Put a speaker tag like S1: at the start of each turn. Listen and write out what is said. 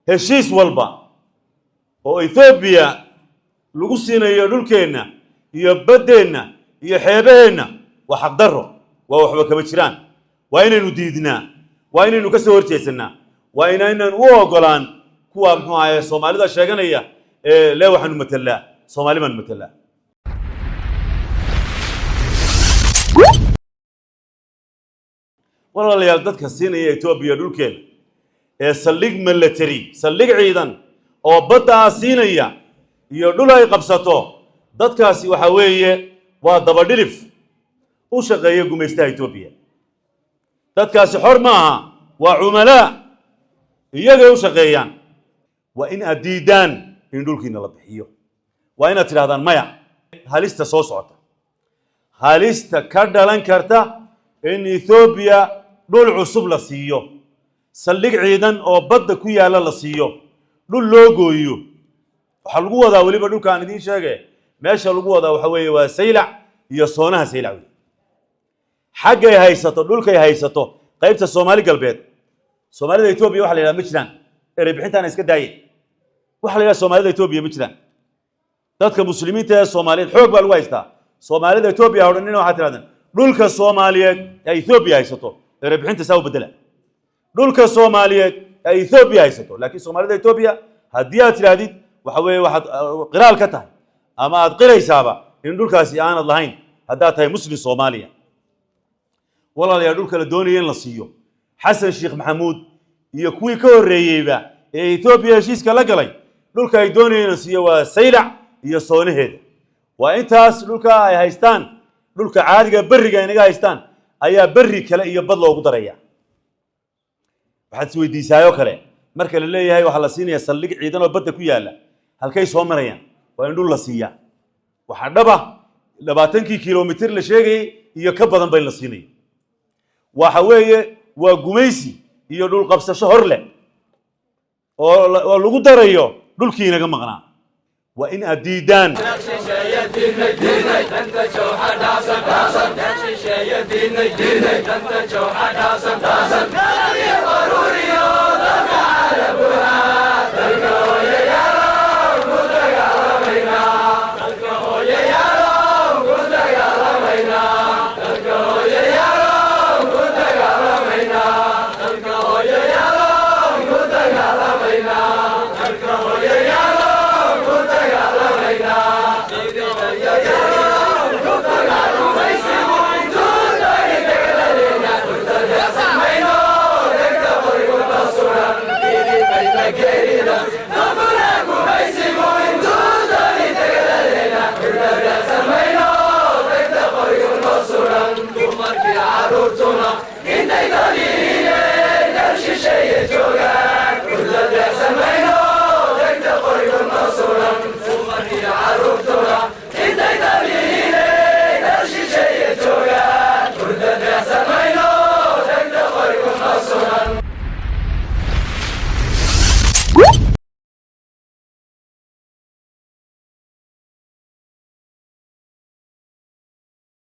S1: Heshiis walba oo Etoobiya lagu siinayo dhulkeenna iyo baddeenna iyo xeebaheenna waa xaqdarro, waa waxba kama jiraan. Waa inaynu diidnaa, waa inaynu ka soo horjeesannaa, waa inaynan u oggolaan kuwa, muxuu ahaye, Soomaalida sheeganaya ee lee waxaanu matelaa Soomaali baanu matelaa. Walaalayaal, dadka siinaya Etoobiya dhulkeena ee saldhig military, saldhig ciidan oo baddaa siinaya iyo dhul ay qabsato, dadkaasi waxa weeye waa dabadhilif u shaqeeya gumaystaha Etoobiya. Dadkaasi xor ma aha, waa cumalaa, iyagay u shaqeeyaan. Waa in aad diidaan in dhulkiina la bixiyo. Waa inaad tidhahdaan maya. Halista soo socota, halista ka dhalan karta in Etoobiya dhul cusub la siiyo, saldhig ciidan oo badda ku yaalla la siiyo, dhul loo gooyo. Waxaa lagu wadaa weliba dhulka aan idiin sheege, meesha lagu wadaa waxa weeye waa Saylac iyo soonaha Saylac wey. Xaggay haysato, dhulkay haysato, qaybta Soomaali Galbeed. Soomaalida Etoobiya waxa la yidhaha ma jiraan. Erey bixintaana iska daaye. Waxa la yidhaha Soomaalida Etoobiya ma jiraan. Dadka Muslimiinta ee Soomaaliyeed xoog baa lagu haystaa. Soomaalida Etoobiya ha odhanina, waxaad tirahdeen dhulka Soomaaliyeed ee Etoobiya haysato. Erey bixinta saa u bedela: dhulka Soomaaliyeed ee Etoobiya haysato. Laakiin Soomaalida Etoobiya haddii aad tidhaahdid, waxa weeye waxaad qiraal ka tahay ama aad qiraysaaba in dhulkaasi aanad lahayn haddaad tahay Muslim Soomaaliya. Walaalayaal, dhulka la doonaya in la siiyo Xasan Sheekh Maxamuud iyo kuwii ka horreeyeyba ee Etoobiya heshiiska la galay, dhulka ay doonayeen in la siiyo waa Saylac iyo soonaheeda. Waa intaas dhulka ay haystaan. Dhulka caadiga berriga inaga haystaan ayaa berri kale iyo bad loogu daraya. Waxaad isweydiisaayoo kale, marka la leeyahay waxaa la siinaya saldhig ciidan oo badda ku yaalla, halkay soo marayaan? Waa in dhul la siiyaa. Waxaa dhaba 20kii kilomitir la sheegayey iyo ka badan ba in la siinayo. Waxa weeye waa gumaysi iyo dhul qabsasho hor leh oo lagu darayo dhulkii inaga maqnaa. Waa in aad diidaan.